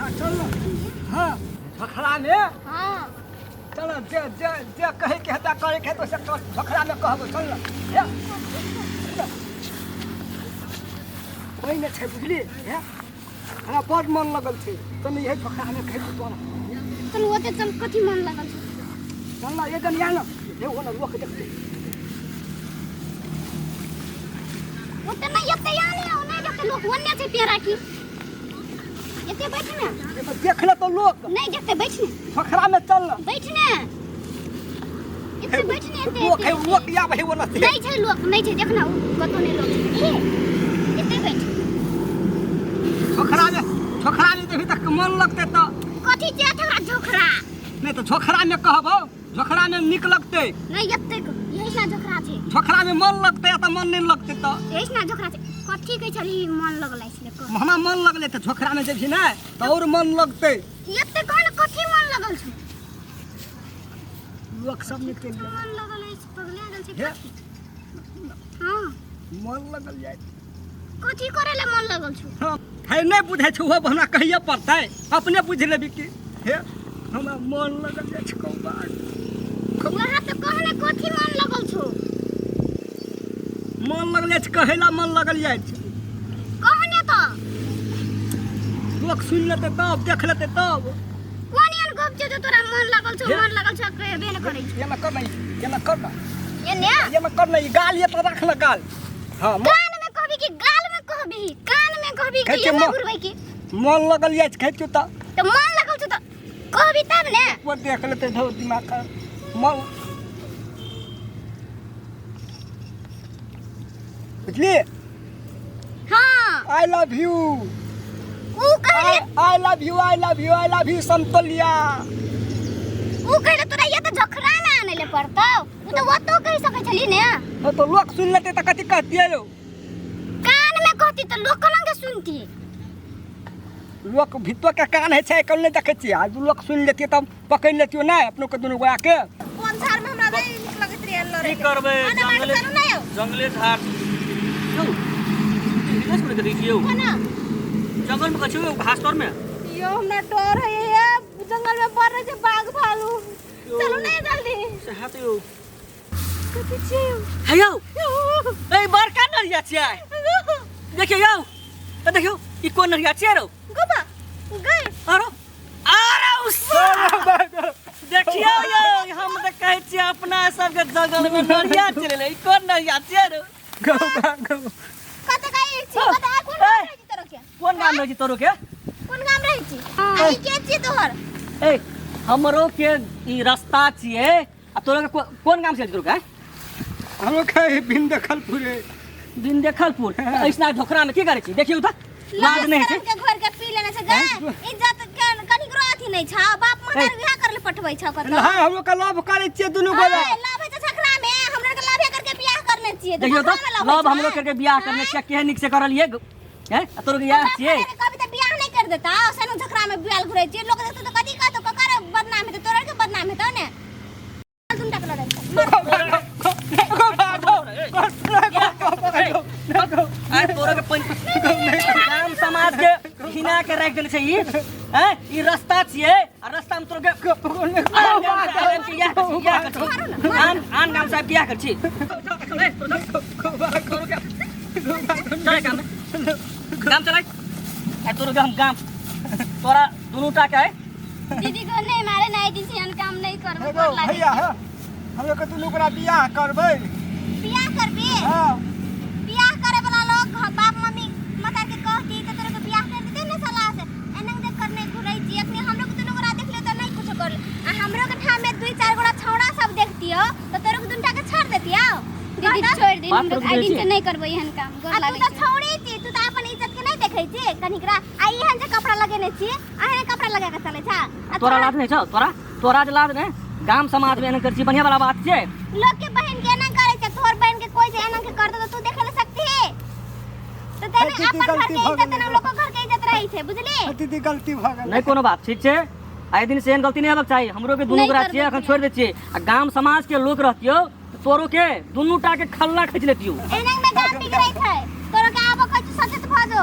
हाँ चल ना। हाँ झखड़ा में हाँ चल जे जे जे कहे के हेता करे के हेतौ से झखड़ा में कहबो चल ना। हे ओहिमे छै बुझली। हे हमरा बड़ मन लगल छै, तनी यही झखड़ा में कहै तोरा। चल ओते चल, कथी मन लगल छै? चल ना, ये जन या ना, हे ओ ना लोक देखते। ओते नहीं, एते या नहीं, ओ नहीं देखते लोक, ओन्ने छै पेड़ा की। एते बैठ ने। ये तो देख ले तो लोक नहीं देखते, बैठ ने। झखड़ा में चल ना। बैठ ने, एते बैठ ने, एते। लोक है, लोक या भाई वो ना। नहीं छै लोक, नहीं छै, देखना उ कतो नहीं लोक छै। एते बैठ। झोखरा में, झोखरा में देखी तक मन लगते तो। कथी छै तोरा झोखरा? नहीं तो झोखरा में कहबो, झोखरा में निक लगते। नहीं, एते यही ना झोखरा छै। झोखरा में मन लगते तो मन नहीं लगते तो। यही ना झोखरा छै। कथी कहै छली मन लगलै छलै कह? हमरा मन लगले तो झोखरा में जेबही ना तो और मन लगते। एते कहन कथी मन लगल छै? लोक सब निकलि गेल। मन लगल अछि, पगला गेल छै। हे। कथी? हाँ मन लगल जाय। कथी करे ले मन लगल छौ? हाँ है, नहीं बुझै छै ओहो हमरा कहिए पड़तै, अपने बुझि लेबी की। हे हमरा मन लगल जाइ छै कहू बात। वहाँ तऽ कहने कथी मन लगल छौ? मन लगल जाइ छै कहैला, मन लगल जाइ छै। कहने तऽ लोक सुनि लेतै तब, देख लेतै तब। कोन एहन गप छै जो तोरा मन लगल छौ? हे। मन लगल छौ कहबे ने करै छौ। एना कर ना, एना कर ना। एने। एना कर ना, ई गाल ये तो रख ना गाल। हाँ कान में कहबी कि गाल में कहबी? कान में कहबी कहै कि छै एना घुरबै की? मन लगल जाइ छै कहै छियौ तऽ। तऽ मन लगल छौ तऽ कहबी तब ने। ओ देख लेतै धौ दिमाग खराब। मन बुझलियै? हाँ। I love you. ऊ कहले I love you, I love you, I love you समतोलिया। ऊ कहले तोरा ये तऽ झखरा में आनै ले पड़तौ, ऊ तऽ ओतौ कहि सकै छली ने। हो तो लोक सुन लेतै तऽ कथी कहतियै यौ? कान में कहती तऽ लोक कोना के सुनती? लोक भीतर के कान होइ छै, कल नहि देखै छियै। आज लोक सुनि लेतियै तब पकड़ि लेतियै नहि अपनो के दुनू गोरा के। कोन झाड़ में हमरा नहीं नीक लगैत रहे लड़े। की करबै, आने बाटे जंगले चलू ना यौ। जंगले झाड़ यौ, हिलेश बोले देखै छियै यौ। कोना? जंगल में कछियौ घास तर में। यो हमरा डर है ये, जंगल में बढ़ रहे छै बाघ भालू। चलू ना जल्दी। से हाथ यौ। कथी छियै यौ? हे यौ, ए बड़का नरिया छियै, देखियौ यौ, ए देखियौ, ई कोन नरिया छियै रौ? गोबा गए। आरो आरो देखियौ यौ, हम तऽ कहै छियै अपना सबके जंगल में नरिया चले, ई कोन नरिया छियै रौ? कतऽ गए छी? बता, कोन गाम रहै छी तोरो के? कोन गाम रहै छी तोरो के? कोन गाम रहै छी? आ ई के छी तोहर? ए हमरो के ई रास्ता छियै, आ तोरो के कोन गाम से तोरो के? हमरो के बिन देखल पूरे। बिन देखलपुर? ऐसना ढोकरा में की करै छी? देखियौ तऽ लाज नहि होइ छै। के घर के पी लेने छै गए, इज्जत के कनिकरो अथी नहि छ, बाप मतार बियाह करले पठबै छ कतौ। नहीं, हमरो के लव करै छियै दुनू गोरा। हाय, लव है छै झगड़ा में, हमरा के लव करके बियाह करने छियै। देखियौ तऽ लव हमरो करके बियाह करने छियै, केहन नीक से करलियै हैं, आ तोरो के बियाह छियै? कभी तऽ बियाह नहि कर देता, ओसनो झगड़ा में बियाह घुरै छियै, लोक देखतौ तऽ कथी कहतौ? ककर बदनाम हेतौ? तोरा के बदनाम हेतौ ने। तुम टकला रहै छै। आइ तोरो के पैन गाम समाज के घिना के राखि देने छै ई हैं। ई रास्ता छियै आ रास्ता में तोरो के आन गाम से आबि के इएह करै छी, इएह करै छी। आन आन गाम से आबि के इएह करै छी। चलै गाम में, गाम चलै। आइ तोरो के हम गाम तोरा दुनू टा के आइ दीदी को नहीं मारे, नहीं दीदी एहन काम नहीं करबो, गोर लागै। भैया है, हम लोग के दुनू गोरा बियाह करबै। बियाह करबी? हाँ। बियाह करे वाला लोग बाप मम्मी मतार के कहती त तोरे के बियाह कर देते ने सलाह से। एना देख कर नहीं घुरै छी। अखनी हमरो के दुनू गोरा देख लियो त नहीं कुछो कर, आ हमरो के ठाम में दुई चार गोरा छौड़ा सब देखतियो त तोरे के दुनटा के छोड़ देतियो। दीदी छोड़ दे, बात हम लोग करू आइ दिन छी। से नहीं करबो एहन काम, गोर आ तू लागै त छी। छौड़ी छी, तू त अपन इज्जत के नहीं देखै छी कनिकरा। आ एहन जे कपड़ा लगेने छी, एहन कपड़ा लगा के चलै छा? आ तोरा लाज नहि छौ? तोरा तोरा जे लाज नहि, गाम समाज में एना करै छी, बढ़िया वाला बात छै? लोग के बहन के एना करे छै, तोहर बहन के कोई जे एना के कर दे त तू देखे ले सकती है? त तेने दीदी, अपन घर गलती के भऽ इज्जत गेलै। ना लोग के घर के इज्जत रहै छै, बुझली? दीदी, गलती भऽ गेलै। नहि कोनो बात, ठीक छै, आइ दिन से एहन गलती नहि हेबाक चाही। हमरो के दुनू नहि गोरा करबै छियै, अखन भैया। छोड़ि दै छियै, आ गाम समाज के लोक रहतियौ तऽ तोरो के दुनू टा के खल्ला खींच लेतियौ। एना में गाम बिगड़ै छै, तोरा के आबो कहै छै, सचेत भऽ जो।